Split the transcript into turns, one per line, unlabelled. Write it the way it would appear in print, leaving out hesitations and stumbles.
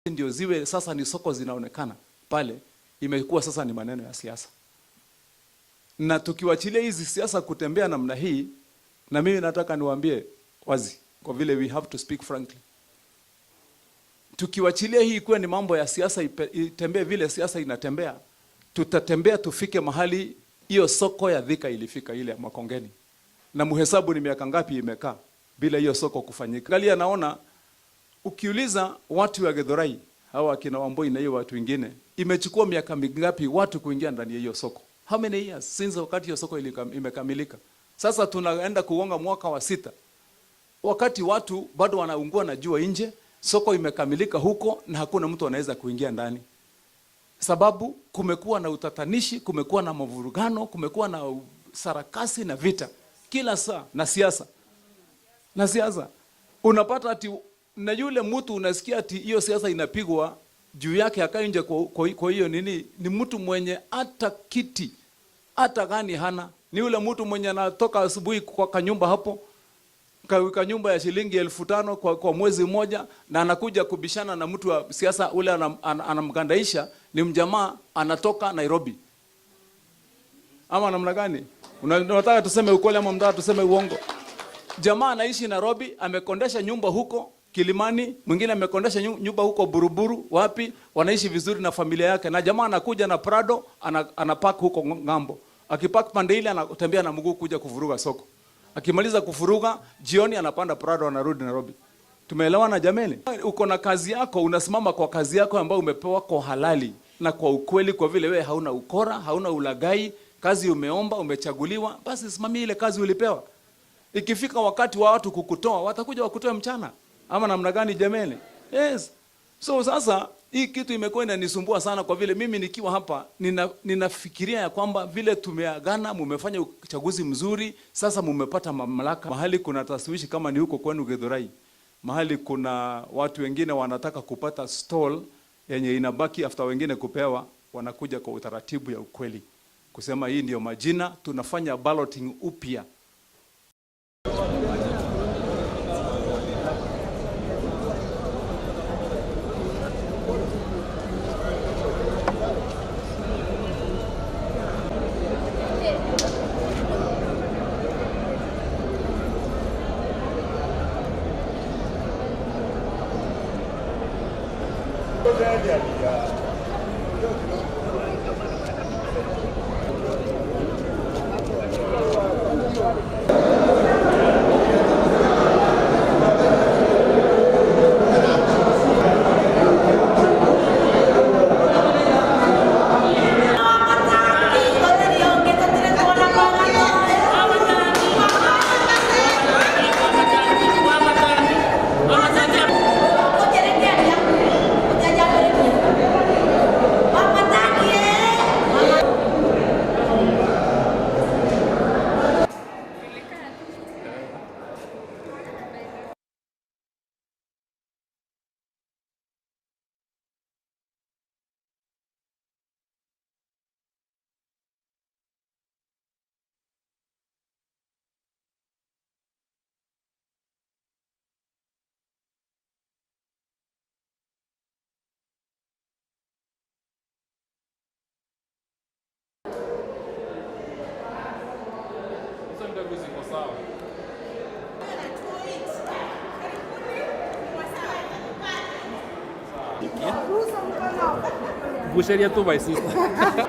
Ndio ziwe sasa ni soko zinaonekana pale, imekuwa sasa ni maneno ya siasa. Na tukiwachilia hizi siasa kutembea namna hii, na mimi nataka niwaambie wazi, kwa vile we have to speak frankly, tukiwachilia hii ikuwe ni mambo ya siasa itembee vile siasa inatembea, tutatembea tufike mahali hiyo soko ya Thika ilifika, ile ya Makongeni, na muhesabu ni miaka ngapi imekaa bila hiyo soko kufanyika. Angalia, naona ukiuliza watu wa Githurai hawa akina Wambui na hiyo watu wengine, imechukua miaka mingapi watu kuingia ndani ya hiyo soko? How many years since wakati hiyo soko imekamilika? Sasa tunaenda kugonga mwaka wa 6, wakati watu bado wanaungua na jua nje, soko imekamilika huko na hakuna mtu anaweza kuingia ndani. Sababu kumekuwa na utatanishi, kumekuwa na mavurugano, kumekuwa na sarakasi na vita kila saa na siasa. Na siasa unapata ati na yule mtu unasikia ati hiyo siasa inapigwa juu yake akae nje kwa hiyo nini, ni mtu mwenye hata kiti hata gani hana. Ni yule mtu mwenye anatoka asubuhi kwa kanyumba hapo, kanyumba ya shilingi 5,000 kwa mwezi mmoja, na anakuja kubishana na mtu wa siasa ule anamgandaisha, ni mjamaa anatoka Nairobi. Ama namna gani? Unataka tuseme ukweli ama mnataka tuseme uongo? Jamaa anaishi Nairobi, amekondesha nyumba huko Kilimani, mwingine amekondesha nyumba huko Buruburu, wapi, wanaishi vizuri na familia yake. Na jamaa anakuja na Prado, anapark huko ng'ambo. Akipark pande ile anatembea na mguu kuja kuvuruga soko. Akimaliza kufuruga, jioni anapanda Prado anarudi Nairobi. Tumeelewana jameni? Uko na kazi yako, unasimama kwa kazi yako ambayo umepewa kwa halali na kwa ukweli, kwa vile wewe hauna ukora, hauna ulaghai, kazi umeomba, umechaguliwa, basi simamia ile kazi ulipewa. Ikifika wakati wa watu kukutoa, watakuja wakutoe mchana. Ama namna gani jameni? Yes. So sasa hii kitu imekuwa inanisumbua sana, kwa vile mimi nikiwa hapa ninafikiria ya kwamba vile tumeagana, mumefanya uchaguzi mzuri, sasa mumepata mamlaka. Mahali kuna taswishi kama ni huko kwenu Githurai, mahali kuna watu wengine wanataka kupata stall yenye inabaki after wengine kupewa, wanakuja kwa utaratibu ya ukweli kusema hii ndio majina, tunafanya balloting upya.
Bucheria tu vai, sister.